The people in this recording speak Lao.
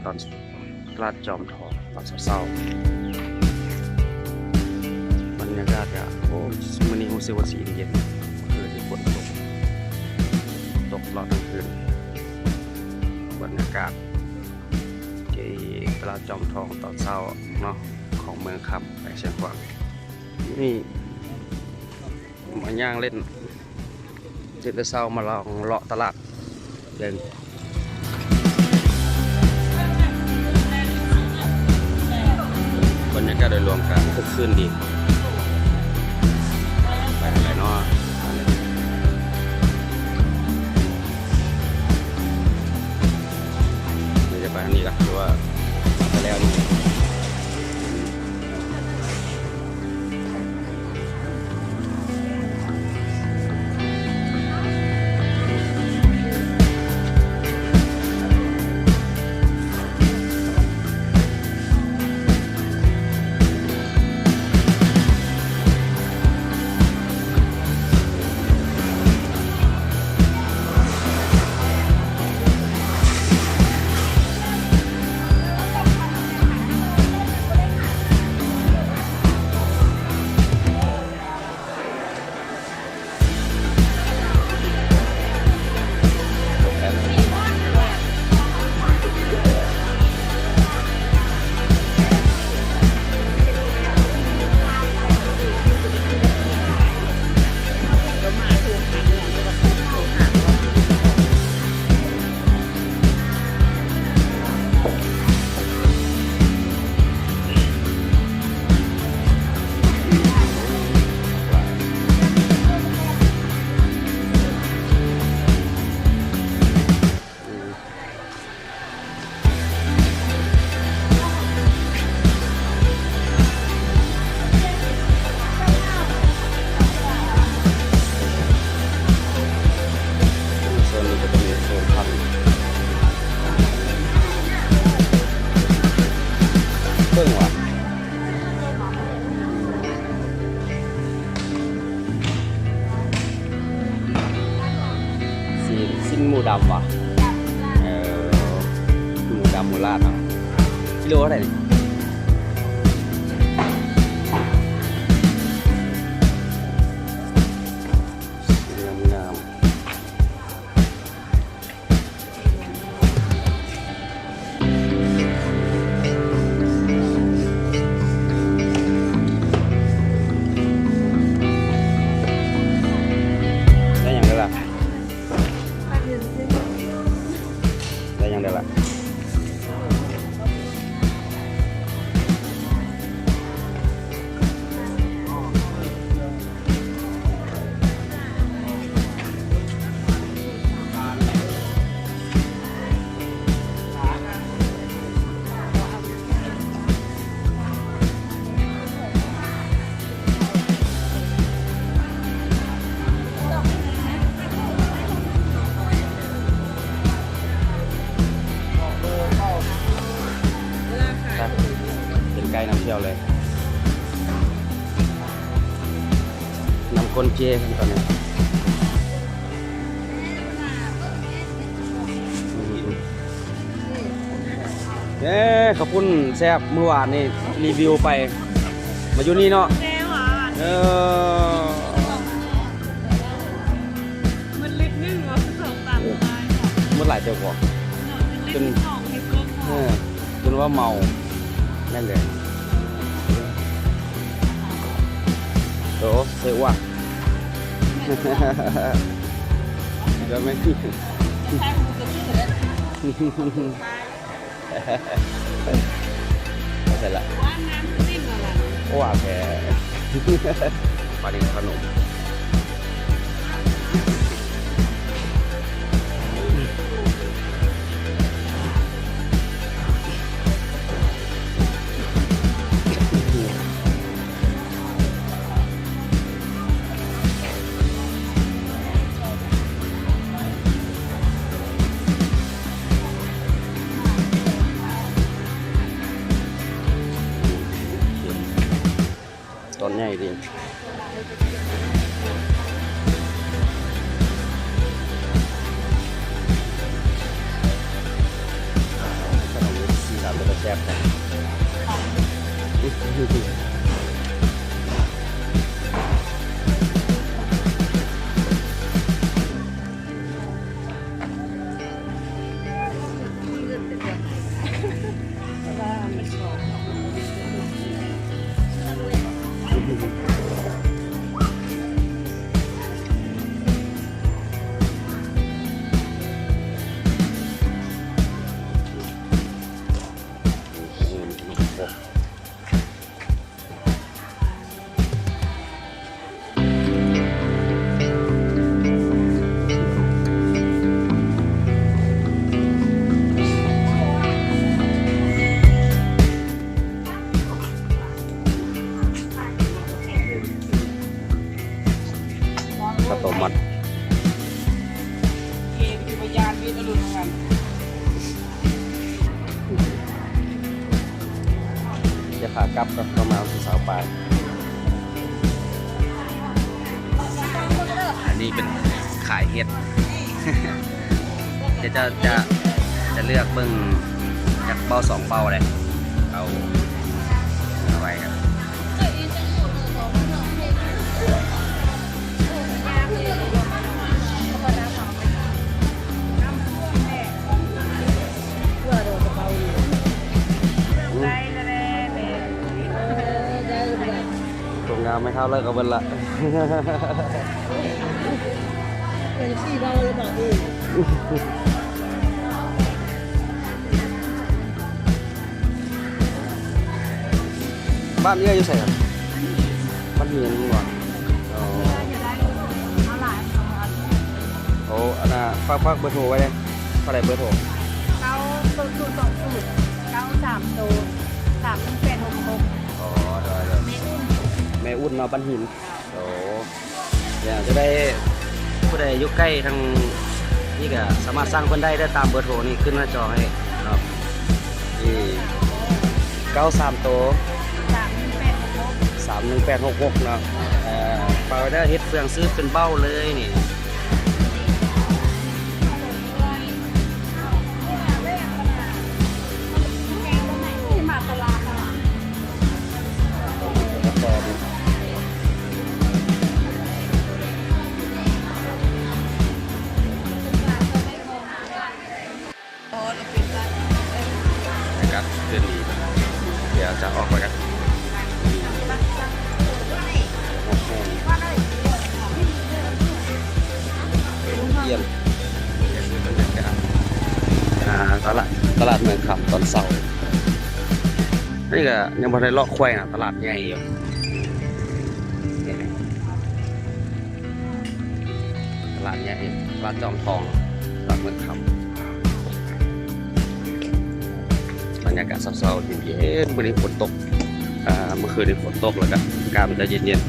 ຕອນຕະຫຼາດຈອມທອງຕອນເຊົ້າໆ ບັນຍາກາດກະ ໂອ້ ມື້ນີ້ຮູ້ສຶກວ່າຊິເຢັນໆ ຄືຊິຝົນຕົກ ຕົກຕະຫຼອດທັງຄືນ. ບັນຍາກາດທີ່ຕະຫຼາດຈອມທອງຕອນເຊົ້າເນາະ ຂອງເມືອງຄຳ ແຂວງຊຽງຂວາງ. ນີ້ ມາຍ່າງເລ່ນ ຕື່ນແຕ່ເຊົ້າມາລອງເລາະຕະຫຼາດເບິ່ງ. ບັນຍາກາດໂດຍລວມກະຄຶກຄື້ນດີ. ໄປທາງໃດເນາະ? ດຽວຈະໄປທາງນີ້ລະ ຫຼືວ່າໄປແລ້ວນີ້? ໂຊນນີ້ກະຈະມີໂຊນຜັກ ເບິ່ງວ່າ ຊີ້ນ ຊີ້ນໝູດຳຫວາ? ເອີ ໝູດຳ ໝູລາດເນາະ. ກິໂລເທົ່າໃດນີ້? ງາມໆ. ໄດ້ຫຍັງເດີລະ? ໄດ້ຫຍັງເດີລະ? ເປັນໄກ່ນຳທ່ຽວເລີຍ. ນຳກົ້ນເຈ້ຕອນນີ້. ເອີ ເຂົ້າປຸ້ນແຊບ ມື້ວານນີ້ຣີວິວໄປ ມາຢູ່ນີ້ເນາະ. ເອີ ໝົດລິດໜຶ່ງ ເອົາສອງສາມ ໝົດຫຼາຍເຕີບບໍ່? ຈົນ ເອີ ຈົນວ່າເມົາ ແມ່ນເລີຍ. ໂຕ ເຊອວະ ກໍແມ່ນ ໃສ່ລະ ວ່າງາມແທ້ ປາດິນຂະໜົມ. ຕອນໃຫຍ່ດີ. ຂະໜົມ ແຊບແທ້. ເຂົ້າຕົ້ມມັດ. ດຽວຂາກັບກໍປະມານສີ່ສິບປາຍ. ອັນນີ້ເປັນຂາຍເຫັດ. ດຽວຈະ ຈະ ຈະເລືອກເບິ່ງຈັກເບົ້າສອງເບົ້າເດ້ ເອົາ ເອົາໄວ້. ຕົວງາມໄມ້ເທົ້າເລີກເອົາເບິດລະ. ເປັນສີ່ເບົ້າແລ້ວບາດນີ້. ບ້ານເອື້ອຍຢູ່ໃສ? ບ້ານຫີນບໍ່? ອໍ ໂອ້ ອັນນ່າ ຝາກ ຝາກເບີໂທໄວ້ແດ່. ເທົ່າໃດເບີໂທ? ເກົ້າ ສູນ ສູນ ສອງ ສູນ ເກົ້າ ສາມ ໂຕ ສາມ ໜຶ່ງ ແປດ ຫົກ ຫົກ. ອໍ ໂດຍ ໂດຍ ແມ່ອຸ່ນ ແມ່ອຸ່ນເນາະ ບ້ານຫີນ. ໂອ້ ແລ້ວຈະໄດ້ ຜູ້ໃດຢູ່ໃກ້ທາງນີ້ກະສາມາດສັ່ງເພິ່ນໄດ້ເດີ ຕາມເບີໂທນີ້ຂຶ້ນໜ້າຈໍໃຫ້ເນາະ. ນີ້ ເກົ້າ ສາມ ໂຕ ສາມ ໜຶ່ງ ແປດ ຫົກ ຫົກ ເນາະ. ເອີ ຝາກໄວ້ເດີ ເຮັດເຟືອງຊື້ເປັນເບົ້າເລີຍນີ້. ອາກາດຄືນດີ ດຽວຈະອອກໄປກັນ. ໂອ້ໂຫ ຢ້ຽມ. ອ່າ ຕະຫຼາດ ຕະຫຼາດເມືອງຄຳຕອນເຊົ້າ. ອັນນີ້ກະຍັງບໍ່ໄດ້ເລາະແຂວງນະ ຕະຫຼາດໃຫຍ່ຢູ່. ຕະຫຼາດໃຫຍ່ ຕະຫຼາດຈອມທອງ ຕະຫຼາດເມືອງຄຳ. ບັນຍາກາດເຊົ້າໆ ເຢັນໆ. ມື້ນີ້ຝົນຕົກ ອ່າ ເມື່ອຄືນນີ້ຝົນຕົກ ແລ້ວກະອາກາດມັນຈະເຢັນ